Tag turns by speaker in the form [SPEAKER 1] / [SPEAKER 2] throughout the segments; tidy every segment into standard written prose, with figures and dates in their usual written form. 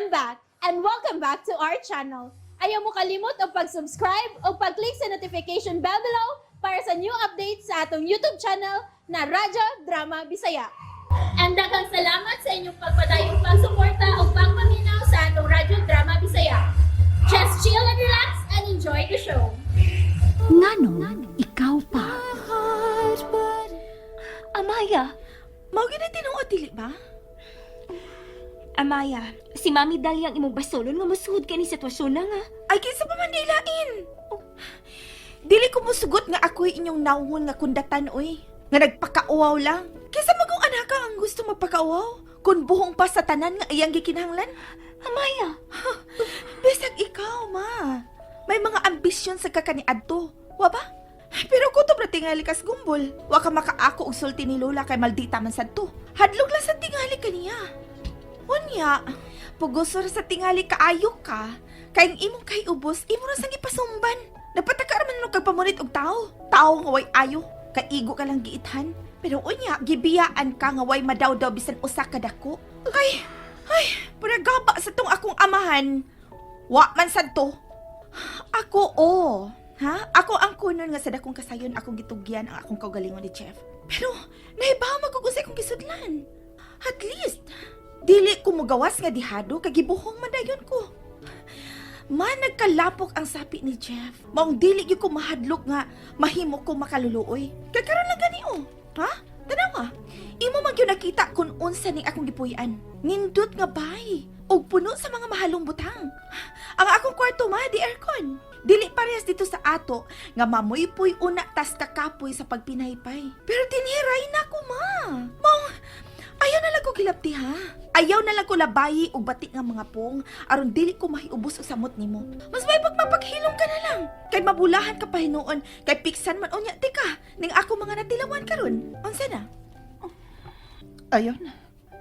[SPEAKER 1] I'm back and welcome back to our channel. Ayaw mo kalimot og pag-subscribe o pag-click sa notification bell below para sa new updates sa atong YouTube channel na Radyo Drama Bisaya. And daghang salamat sa inyong pagpadayong pagsuporta o pagpaminaw sa atong Radyo Drama Bisaya. Just chill and relax and enjoy the show.
[SPEAKER 2] Nganong ikaw pa?
[SPEAKER 3] Amaya,
[SPEAKER 4] Mao gyud na tinuod dili ba?
[SPEAKER 3] Amaya, si Mami Dali ang imong basolon nga musuhod kani sitwasyon na nga.
[SPEAKER 4] Ay kinsa pa man nilain. Dili ko musugot nga ako'y inyong nauhon nga kundatan oy. Nga nagpakauaw lang. Kinsa magong anak ang gusto magpakauaw? Kun buhong pa sa tanan nga iyang gikinahanglan?
[SPEAKER 3] Amaya,
[SPEAKER 4] Bisag ikaw, ma. May mga ambisyon sa kakaniadto. Wa ba? Pero kutob ra tingali kas gumbol. Wa ka makaako og sulti ni Lola kay maldita man sad to. Hadlok lang sa tingali kaniya. Unya, pugoso ra sa tingali kaayo ka. Kay ang imong kay ubos, imo ra sang ipasumban. Napataka ra man nung kag pamunit og tao. Tao nga way ayo, kay igo ka lang giithan. Pero unya, gibiyaan ka nga way madawdaw bisan usa ka dako. Ay, ay, gaba sa tong akong amahan. Wa man sad to. Ako, oh. Ha? Ako ang kunon nga sa dakong kasayon akong gitugyan ang akong kaugalingon ni Jeff. Pero, nahibaw magugusay kong gisudlan. At least, dili ko mugawas nga dihado kay gibuhong man dayon ko. Man nagkalapok ang sapi ni Jeff. Maong dili gyud ko mahadlok nga mahimo ko makaluluoy. Kay karon lang gani oh. Ha? Tanawa. Imo man gyud nakita kung unsa ning akong gipuy-an. Nindot nga bay ug puno sa mga mahalong butang. Ang akong kwarto ma di aircon. Dili parehas dito sa ato nga mamuypoy una tas kakapoy sa pagpinaypay. Pero dinhiray na ko ma. Maong ayaw na lang ko gilabti ha. Ayaw na lang ko labayi og bati nga mga pong aron dili ko mahiubos og samot nimo. Mas may pagmapaghilom ka na lang. Kay mabulahan ka pa hinuon, kay piksan man unya ti ka ning ako mga natilawan karon. Unsa na?
[SPEAKER 5] Ayon,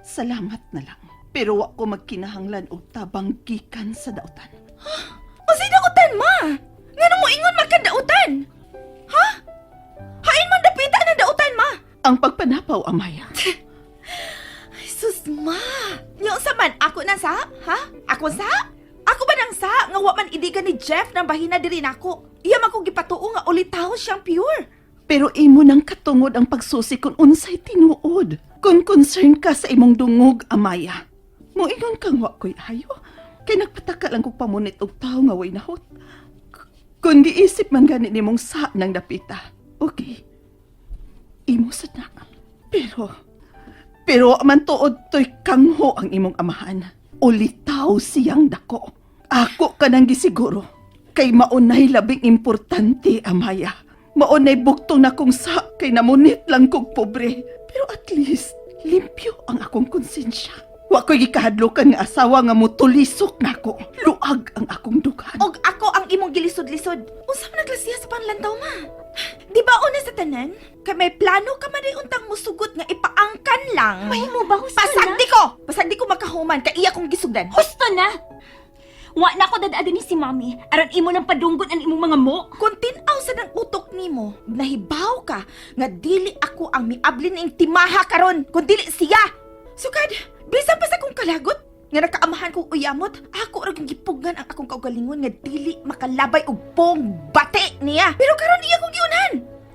[SPEAKER 5] salamat na lang. Pero wa ko magkinahanglan og tabang gikan sa dautan.
[SPEAKER 4] Unsay dautan ma? Ngano mo ingon makadautan? Ha? Hain man dapita ng dautan ma.
[SPEAKER 5] Ang pagpanapaw, Amaya.
[SPEAKER 4] Ay, sus ma. Nya unsa man ako na sa? Ha? Ako sa? Ako ba nang sa nga wa man idigan ni Jeff nang bahina diri nako? Iya man ko gipatuo nga ulitaw siyang pure.
[SPEAKER 5] Pero imo nang katungod ang pagsusi kung unsay tinuod. Kung concern ka sa imong dungog, Amaya. Moingon kang wa ko'y ayo. Kay nagpataka lang kog pamunit og tawo nga way nahot. Kung giisip man gani nimong sa nang dapita, okay. Imo sad na. Pero wa man tuod to'y kangho ang imong amahan. Ulitaw siyang dako. Ako ka nang gisiguro. Kay maunay labing importante, Amaya. Maunay buktong na kung sa kay namunit lang kog pobre. Pero at least, limpyo ang akong konsensya. Wa ko'y gikahadlokan nga asawa nga mutulisok nako. Luag ang akong dughan.
[SPEAKER 4] Og ako ang imong gilisod-lisod. Unsa man naglasiya sa panlantaw ma? Di ba una sa tanan? Kay may plano ka man untang musugot nga ipaangkan lang.
[SPEAKER 3] mahimo ba husto na?
[SPEAKER 4] Pasagdi ko! Pasagdi ko makahuman kay iya kong gisugdan.
[SPEAKER 3] Husto na! Wa na ko dad ni si Mami aron imo nang padunggon ang imong mga mo.
[SPEAKER 4] Kung tin-aw sa ng utok nimo, nahibaw ka nga dili ako ang miabli ning timaha karon, kun dili siya. Sukad, bisan pa sa kong kalagot nga nakaamahan kong uyamot, ako ra gyud gipugngan ang akong kaugalingon nga dili makalabay og pong bati niya. Pero karon iya kong giunan.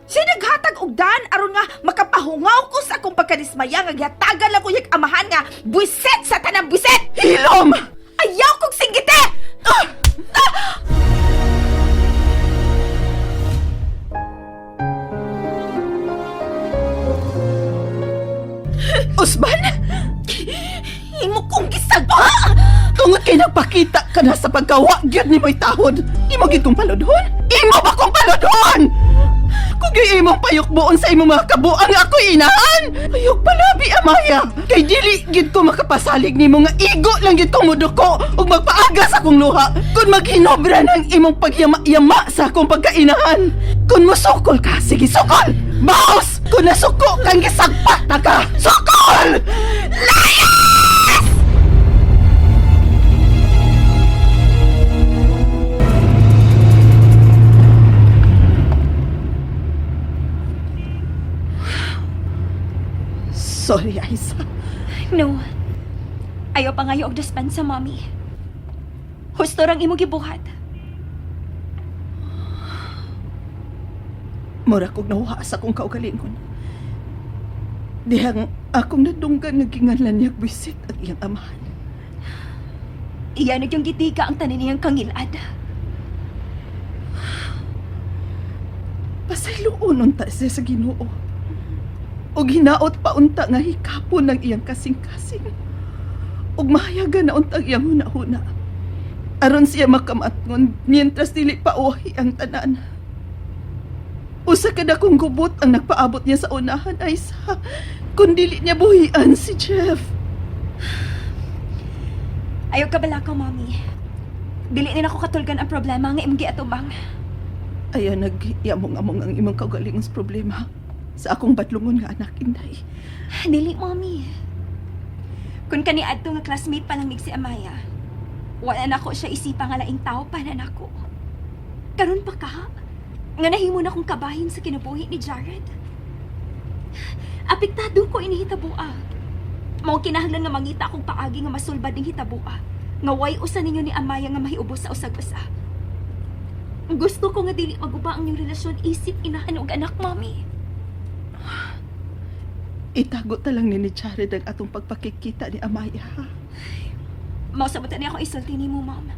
[SPEAKER 4] Siya naghatag og daan aron nga makapahungaw ko sa akong pagkadismaya nga gihatagan lang ko iyang amahan nga buwiset sa tanang buwiset.
[SPEAKER 5] Hilom!
[SPEAKER 4] Ayaw kong singgite! Ah! Ah!
[SPEAKER 5] Usman!
[SPEAKER 4] Imo kong gisagpa!
[SPEAKER 5] Tungod kay nagpakita ka na sa pagkawa gyud ni mo'y tahod. Imo gyud kong paludhon? Imo ba kong paludhon? Kung gyud imong payukbuon sa imong mga kabuang ako'y inahan! Ayok palabi, Amaya! Kay dili gyud ko makapasalig nimo nga igo lang gyud kong muduko ug magpaaga sa akong luha kung maghinobra ng imong pagyama-yama sa akong pagkainahan. Kung musukol ka, sige sukol! Baos! Kung nasuko kang gisagpa ta ka! Sukol! Sorry, Aiza.
[SPEAKER 3] No. Ayaw pa ngayo og dispensa, Mami. Husto rang imong gibuhat.
[SPEAKER 5] Mura kog nahuha sa akong kaugalingon. Dihang akong nadunggan nga ginganlan niya bisit ang iyang amahan.
[SPEAKER 3] Iya na yung gitika ang tanan niyang kangilad.
[SPEAKER 5] Pasayloon unta siya sa Ginoo. Og hinaot pa unta nga hikapon ng iyang kasing-kasing. Og mahayagan na unta ang iyang huna-huna. Aron siya makamatngon mientras dili pa uhi ang tanan. Usa ka dakong gubot ang nagpaabot niya sa unahan ay sa kung dili niya buhian si Jeff.
[SPEAKER 3] Ayaw ka bala ka, Mami. Dili ni nako katulgan ang problema nga imong giatubang.
[SPEAKER 5] Ayaw nagyamong-among ang imong kaugalingon sa problema sa akong badlungon nga anak, Inday.
[SPEAKER 3] Dili, Mami. Kung kani adto nga classmate pa lang mig si Amaya, wala na ko siya isipa nga laing tao pa na nako. Karon pa ka, nga nahimo na kong kabahin sa kinabuhi ni Jared. Apektado ko inihitaboa. Mao kinahanglan nga mangita akong paagi nga masulbad ning hitaboa. Nga way usa ninyo ni Amaya nga mahiubos sa usag-usa. Gusto ko nga dili maguba ang inyong relasyon isip inahan og anak, Mami.
[SPEAKER 5] Itago ta lang ni Jared ang atong pagpakikita ni Amaya. Ha?
[SPEAKER 3] Mausabot na akong isulti nimo, ma'am.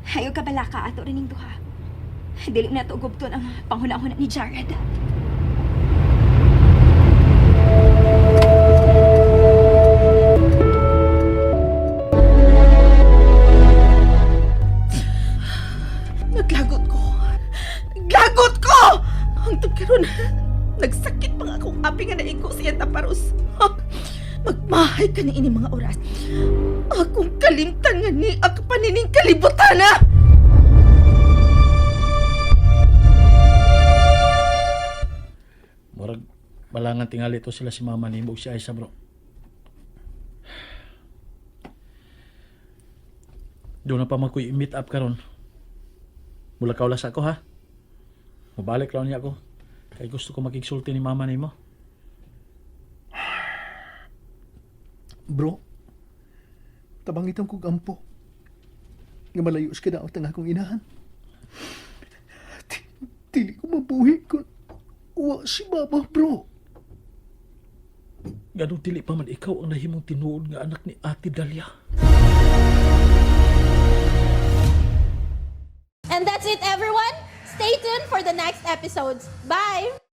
[SPEAKER 3] Ayaw ka bala ka, ato rin duha. Dili na to gubton ang panghuna-huna ni Jared.
[SPEAKER 4] Naglagot ko. Naglagot ko! Hangtod karon, nagsakit pa nga akong api nga naigo siya taparos. Ha? Magmahay ka ni ini mga oras. Akong kalimtan nga ni ang panining kalibutan ah! na!
[SPEAKER 6] Murag balangan tingali to sila si mama nimo ug si Aisa bro. Doon na pa man ko'y meet up karon. Mula kaulas ako ha. Mubalik lang niya ako. Kay gusto ko makigsulti ni mama nimo.
[SPEAKER 7] Bro, tabang itong kog ampo. Nga malayo sa kadaot ang akong inahan. Dili ko mabuhi kung wa si mama, bro.
[SPEAKER 6] Ganong dili pa man ikaw ang nahimong tinuod nga anak ni Ate Dalia.
[SPEAKER 1] And that's it, everyone. Stay tuned for the next episodes. Bye!